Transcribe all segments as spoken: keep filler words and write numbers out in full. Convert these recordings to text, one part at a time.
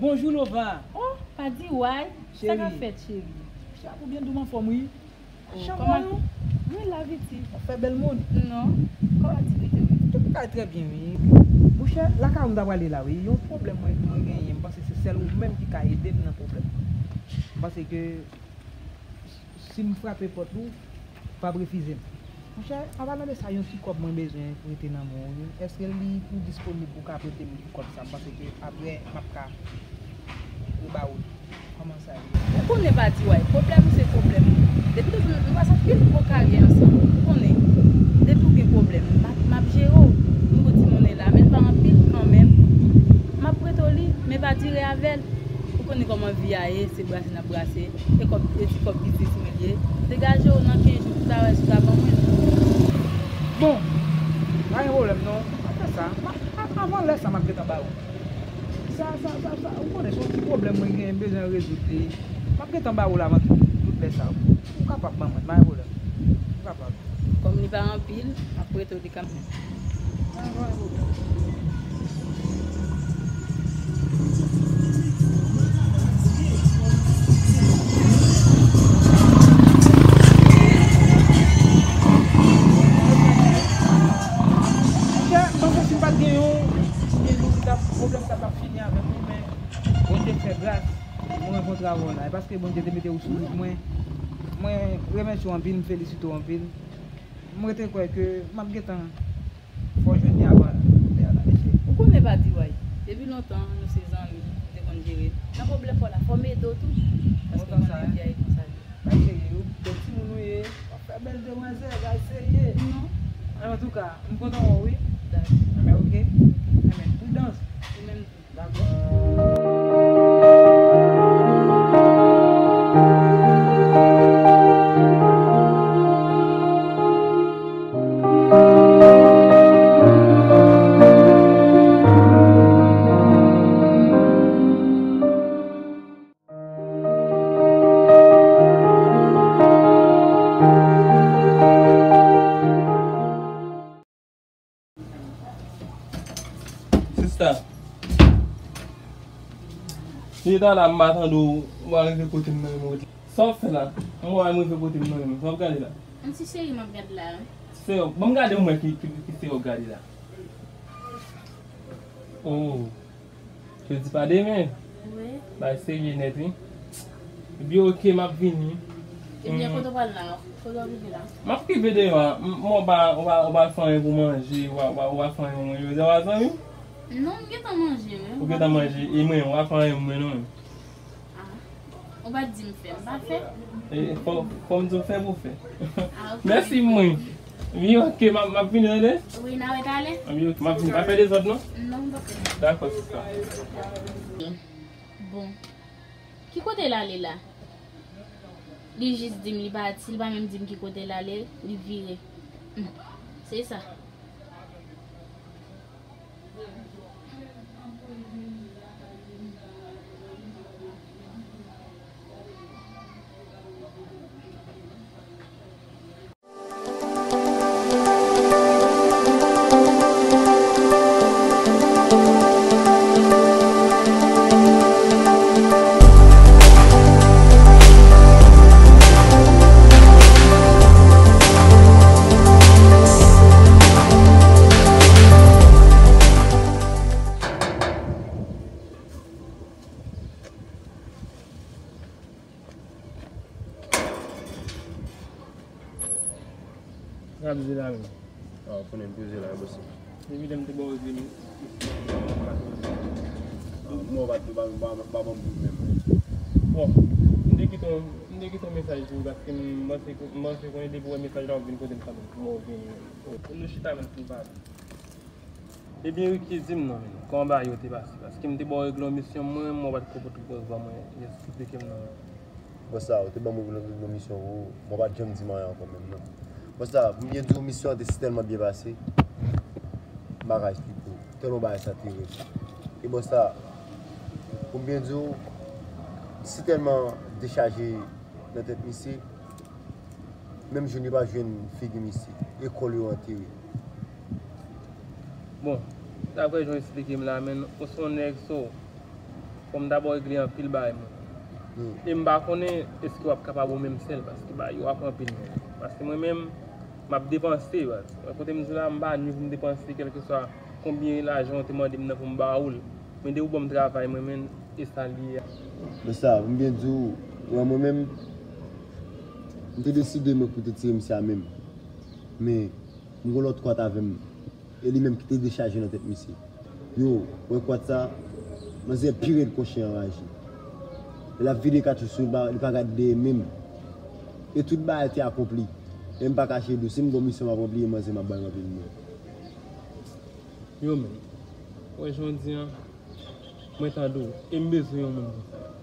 Bonjou, Lova. Oh, pa di way. Sa k ap fèt, cheri? Cheri, ou byen, dou m anfòm, wi. Oh, kòman ou? Mwen la, Viti. W ap fè bèl moun. Non. Kòman aktivite, wi? Tout bagay trè byen, wi. Monchè, lakay ou m ta prale la, wi. Yon pwoblèm mwen, mwen genyen. M panse se sèl ou menm ki ka ede m nan pwoblèm mwen. M panse ke si m frape pòt ou, w ap refize m. Monchè, an palan de sa, yon ti kòb mwen bezwen prete nan men w, wi. Èske li ou disponib pou w ka prete m ti kòb sa? M panse ke apre, m ap ka reba w li. Kòman sa ye? Ou konnen pa di way, pwoblèm se pwoblèm. Depi nou, nou pase anpil gwo karyè ansanm. Ou konnen, depi w gen pwoblèm, m ap, m ap jere w. Nou gon ti monnen la, men l pa anpil kanmenm. M ap prete w li, men pa dire avè l. Ou konnen kòman vi a ye, se brase n ap brase. E kòb, e ti kòb biznis mwen l ye. Degaje w nan kenz jou, pou ta wè si w ta ban mwen l. Bon, pa gen pwoblèm non. M ap fè sa. M ap, a-, avan lè sa, m ap gentan ba ou. Sa, sa, sa, sa, ou konnen se yon ti pwoblèm mwen genyen, m bezwen rezoud li. M ap gentan ba ou l avan tout, tout lè sa. Ou kapab ban mwen, pa gen pwoblèm. Ou kapab. Kòm li pa anpil, m ap prete w li kanmenm. Pa gen pwoblèm. Monchè, m panse si m pa t gen yon, si m gen yon, pwoblèm sa t ap fini avè m, wi, men Bondye fè gras, mwen rankontre avè w la. E paske Bondye te mete w sou wout mwen, mwen remèsye w anpil, m felisite w anpil. M rete kwè ke m ap gentan fè w jwenn li avan lè a la, mesye. Ou konnen pa di way. Depi lontan, nou se zanmi, nou te konn jere. Nan pwoblèm pa w la, fò m ede w tou. Paske ou konnen vi a e konsa l ye. Bay cheri, ou bèl timoun ou ye. W ap fè bèl demwazèl, bay serye. Non. Men antouka, m kontan wè w, wi. Dakò. Enben, oke. Enben, pridans. Ou menm tou. Dakò. Sista, li ta la, m pa tande w, w a rive kote m nan menm. Sa w ap fè la? M wè m rive kote m nan menm. Sa w ap gade la? Yon ti seri m ap gade la, wi. Seri, ban m gade m wè ki, ki, ki seri w ap gade la. Oh. Jodi pa demen. Wi. Bagay serye nèt, wi. Ebyen, oke, m ap vini. Ebyen, kote w pral la? Kote w ap rive la? M ap rive deyò a. M, m, ou pa, ou pa, ou pa fè anyen pou manje, ou pa, ou pa, ou pa fè anyen pou manje. Jodi a, w pa zanmi? Non, m gentan manje, wi. Ou gentan manje? E mwen, ou pa fè anyen pou mwen, non. Ah. Ou pa t di m fè, m pa fè. E, fò, fò m di w fè pou fè. Ah, ok. Mèsi, mwen. Wi, oke, m ap, m ap vini, tande? Wi, n a wè talè. Wi, oke, m ap vini. Pa fè dezòd, non? Non, m pa fè. Dakò, sista. Bon. Ki kote l ale la? Li jis di m li pati, li pa menm di m ki kote l ale, li vire. Hmm. Se sa. Sa ap di la menm? Ah, ou konnen m poze la, bòs. Depi lè m te ba w di m. Ah, mwen pa, pa, pa, pa ban m bout menm. Bon, m te kite yon, m te kite yon mesaj pou ou paske m panse, m panse konnen depi w wè mesaj la, w ap vin kote m kanmenm pou w vin. Pou nou chita menm pou n pale. Ebyen, Ricky, di m non, men, kòman bagay yo te pase? Paske m te ba w regle yon misyon mwen, men w pa t ko pot repons ban mwen, esplike m non, men. Bòs la, ou te ban m regle yon misyon pou ou, men w pa t janm di m anyen ankò menm non. Bòs la, pou m byen di w, misyon an te sitèlman byen pase, m pa ka esplike w. Tèlman bagay sa te rèd. E bòs la, pou m byen di w, sitèlman dechaje nan tèt misye, menm jou li pa jwenn figi misye, e kò l yo antere. Bon, daprè jan w esplike m la, men, ou se yon nèg so. Fò m dabò regle anpil bagay mwen. E m pa konnen èske w ap kapab ou menm sèl, paske bagay yo ap anpil menm. Paske mwen menm, m ap depanse, baz. Mwen kote m di w la, m pa nwi pou m depanse kèlkeswa konbyen lajan w te mande m nan pou m ba ou l. Men depi w ban m travay mwen menm, e sa l ye a. Men sa, pou m byen di w, wè mwen menm, m te deside mwen pou te tire misye a menm. Men, m gon lòt kwat avè m. E li menm ki te dechaje nan tèt misye. Yo, wè kwat sa, manzè pi rèd kòchyen anraje. E l ap vide katouch sou li, li pa gad dèyè menm. E tout bagay te akonpli. E m pa kache di w, si m gon misyon m ap ranpli, e manzè m ap bay ranpli l mwen. Yo men, wè jan w di an, mwen tande w, e m bezwen yon moun konsa.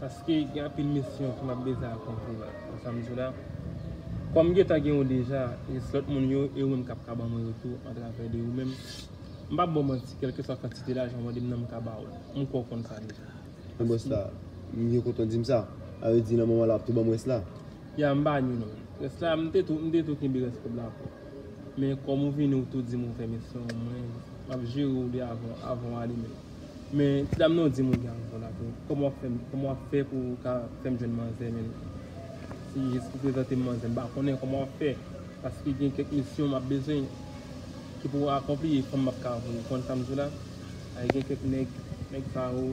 Paske gen anpil misyon ke m ap bezwen akonpli la. Wè sa m di w la? Kòm m gentan gen w deja, e se lòt moun yo, e ou menm k ap ka ban mwen retou atravè de ou menm. M p ap ba w manti, kèlkeswa kantite lajan w mande m nan, m ka ba w l. M kwè w konn sa deja. Men bòs la, m byen kontan w di m sa. Sa vle di nan moman la w ap tou ban m rès la? Ya, m pa nwi non. Rès la, m te tou, m te tou kenbe rès kòb la pou ou. Men kòm ou vini, ou tou di m ou fè misyon, mwen, m ap jere w de avan, avan w ale menm. Men ti dam nan di m ou gen avè w la tou. Kòman w ap fè, kòman w ap fè pou w ka fè m jwenn manzè menm? Si jis pou prezante m manzè, m pa konnen kòman w ap fè. Paske gen kèk misyon m ap bezwen ki pou akonpli, e fanm m ap ka voye. Ou konn sa m di w la? Ay, gen kèk nèg, nèg sa yo,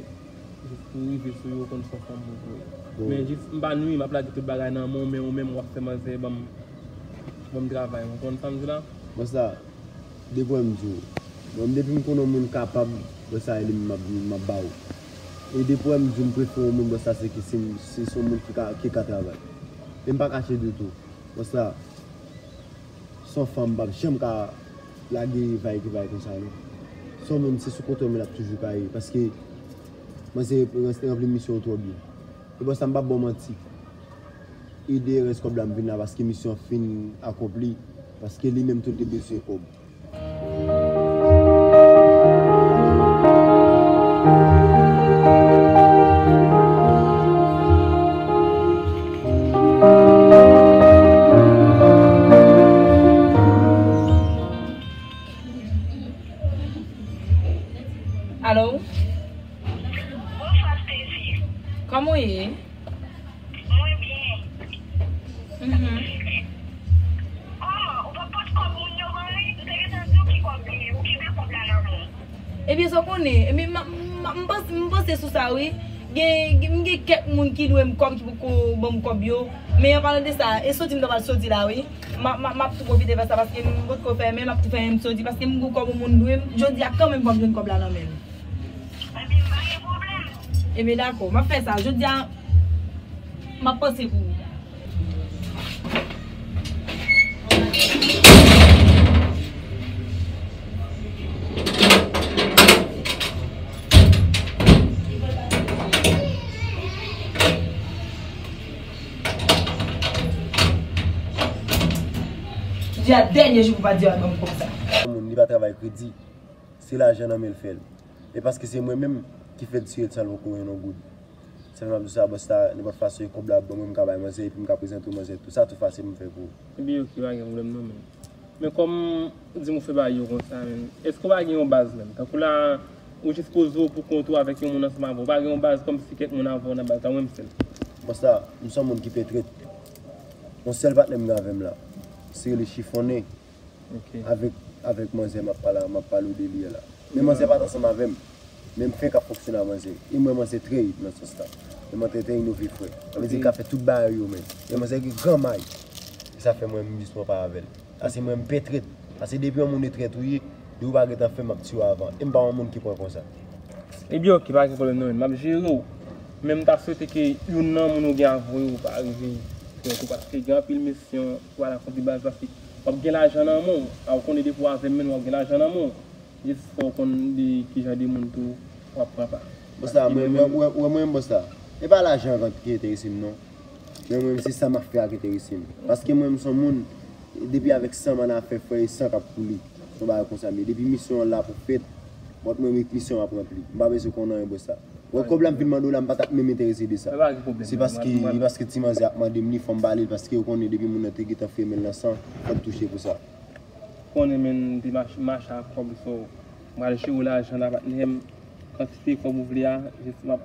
jis pou rive sou yo, ou konn se yon fanm pou voye. Men jis m pa nwi, m ap lage tout bagay nan men w, men ou menm w ap fè manzè ban m, ban m travay. Ou konn sa m di w la? Bòs la, de pwen m di w. Mwen, depi m konnen yon moun kapab, bòs la, e li m ap, m ap ba w. E de pwen m di w, m prefere yon moun, bòs la, se ki, se, se, se yon moun ki ka, ki ka travay. E m pa kache ditou. Bòs la, se yon fanm, m p ap janm ka lage vay ki vay konsa, non. Se yon moun, se sou kote w men l ap toujou ka ye. Paske, mwen se ranpli misyon w twò byen. E bòs la, m p ap ba w manti. Ede rès kòb la m vin la paske misyon an fin akonpli. Paske li menm tou li te bezwen kòb. Alo? Bonswa, Stacy. Kòman w ye? Mwen byen. Mhm. Kòman? Ou pa pot kòb moun yo ban li? M te gentan di w ki kòb li ye. Ou kenbe kòb la nan men w. Ebyen, sa w konnen. Ebyen, m, m, m panse, m panse sou sa, wi. Gen, gen, m gen kèk moun ki dwe m kòb, ki poko ban m kòb yo. Men, an palan de sa, e soti m ta pral soti la, wi. M, m, m ap tou pwofite fè sa, paske m potko fè, men m ap tou fè yon soti, paske m gon kòb yon moun dwe m. Jodi a, kanmenm, fò m jwenn kòb la nan men l. Ebyen, pa gen pwoblèm. Ebyen, dakò. M ap fè sa. Jodi a, m ap panse pou ou. Jodi a dènye jou pou pa di yo al ban m kòb sa. Moun, li pa travay kredi. Se lajan nan men l fè l. E paske se mwen menm ki fè l tire l san l poko jwenn yon goud. Sa fè m ap di w sa, bòs la, nenpòt fason e kòb la ap ban mwen, m ka bay manzè, epi m ka prezante w manzè tou. Sa tou fasil m fè pou ou. Ebyen, oke, pa gen pwoblèm non, men. Men kòm ou di m ou fè bagay yo konsa, men, èske w pa gen yon baz menm? Tankou la, ou jis poze w pou kont ou avèk yon moun ansanm avè w. Ou pa gen yon baz kòmsi kèk moun avè w nan baz la, ou menm sèl? Bòs la, m se yon moun ki pètrèt. Yon sèl patnè m gen avè m la. Se rele Chifonnen. Ok. Avèk, avèk manzè m ap pale, m ap pale w de li a la. Men manzè pa t ansanm avè m. Men m fenk ap fonksyone ak manzè. E mwen, manzè trè nan sans la. Men manzè trè inove, frè. Sa vle di, ok, li ka fè tout bagay yo menm. Men manzè gen gran may. E sa fè mwen, m jis pran pa avè l. Paske mwen, m pètrèt. Paske depi yon moun e trèt ou ye, depi w pa gentan fè, m ap tiye w avan. E m pa yon moun ki pran konsa. Ebyen, oke, pa gen pwoblèm non, men m ap jere w. Men m ta swete ke youn nan moun ou gen avè w yo pa rive trèt ou, paske gen anpil misyon pou al akonpli baz, paske w ap gen lajan nan men w. A, ou konnen depi w avè m, men w ap gen lajan nan men w. Jis fò w konn de kijan de moun tou w ap pran pa. Bòs la, mwen, mwen, mwen, mwen, mwen, bòs la. E pa lajan an ki enterese m, non. Men mwen, se sa m ap fè a ki enterese m. Paske mwen, m se yon moun, depi avèk san m annafè, frè, e san k ap koule. Se yon bagay konsa m ye. Depi misyon an la pou fèt, mwen, mwen, misyon m ap ranpli. M pa bezwen konn anyen, bòs la. Wè, kòb la m vin mande w la, m pa t ap menm enterese de sa. Se paske, se paske ti manzè ap mande m li, fò m ba li l, paske ou konnen depi moun nan te gentan fèmen l nan san, fò l touche pou sa. Konnen men m te mach-, mache ak kòb, so, m pral jere w lajan la, patnè m. kantite kòb ou vle a, jis m ap,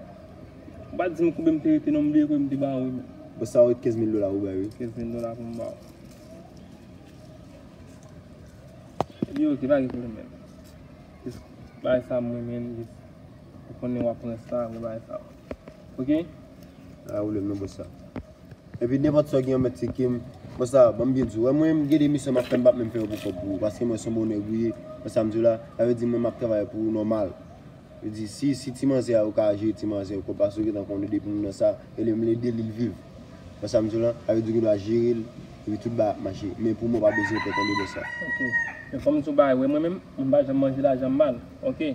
ou pa di m konbyen m te rete non, m bliye konbyen m te ba ou wi, men. Bòs sa ou ret kenz mil dola ou bay wi. Kenz mil dola pou m ba ou. Epi oke, pa gen pwoblèm, men. Jis bagay sa mwen, men, jis ou konnen w ap pran sa, mwen bagay sa. Oke? Pa gen pwoblèm non, bòs sa. Epi nenpòt sa w gen yon mèt tcheke m. Bòs sa, ban m byen di w. Wè mwen, m gen de misyon m ap fè, m p ap menm fè yo pou kòb pou ou. Paske mwen se yon bon nèg ou ye. Wè sa m di w la? Sa vle di mwen m ap travay pou ou nòmal. Yo di, si, si ti manzè a, ou ka jere ti manzè a, ou konn pase, ou gentan konnen depi moun nan sa, e li menm li ede li, l viv. Wè sa m di w la? Sa vle di ou gen dwa jere l, epi tout bagay ap mache. Men pou mwen, w pa bezwen pè tande bòs sa. Oke. Men fò m di w bagay, wè mwen menm, m pa janm manje lajan m mal. Oke.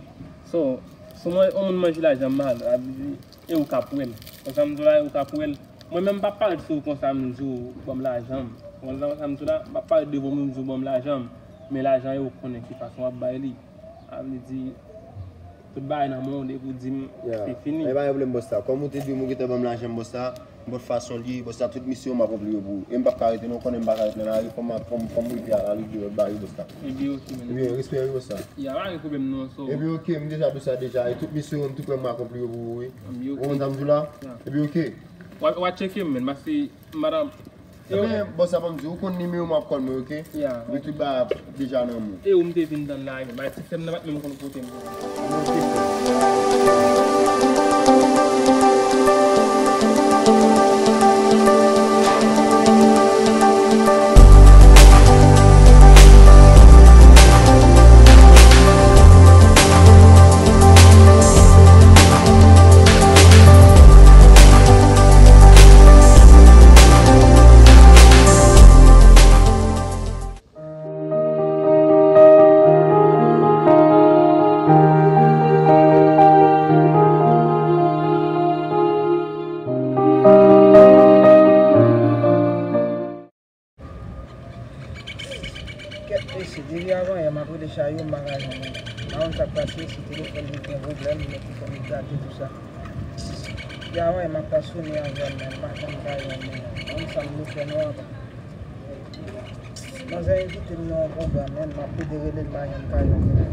So, si yon moun manje lajan m mal, sa vle di, e ou k ap wè l. Wè sa m di w la, e ou k ap wè l. Mwen menm, m p ap parèt sou ou konsa, m di w, ban m lajan m. Konprann sa m di w la? M p ap parèt devan moun, m di w, ban m lajan m. Men lajan, e ou konnen ki fason w ap bay li. Sa vle di, tout bagay nan men w, depi w di m, se fini. E pa gen pwoblèm, bòs sa. Kòm ou te di m ou gentan ban m lajan m, bòs sa, nenpòt fason l ye, bòs sa, tout misyon yo, m akonpli yo pou ou. E m p ap ka rete non, ou konnen m pa ka ret nan lari, fò m, fò m, fò m rive a lari, bòs sa. Epi oke, men. Ebyen, respè wi, bòs sa. Ya, pa gen pwoblèm non, so. Epi oke, m deja di w sa deja, e tout misyon yo, m tou prè m akonpli yo pou ou, wi. Ou konprann sa m di w la? Epi oke. W a, w a tcheke m, men, paske Madanm. Ebyen, bòs sa ban m di, ou konn nimewo m, w ap call mwen, oke? Ya. Epi tout bagay ap deja nan men w. E ou m te vin tann la, men bay sistèm nan pa t menm konn kote m. Kèt mesye, depi avanyè m ap rele chay yo, m pa ka jwenn li. M pa konn sa k pase, si telefòn li gen pwoblèm, men ki fè m gate tou sa. Depi avanyè m ap tasonnen avè l, men m pa janm ka jwenn li. M pa konn sa m dwe fè non, apa. Manzè envite m nan yon pwogram, men m ap plede rele l, m pa janm ka jwenn li.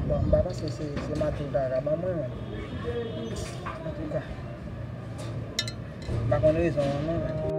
Bon, m pa panse se, se maten l ta ka ban mwen, men. Antouka. M pa konn rezon an non, men.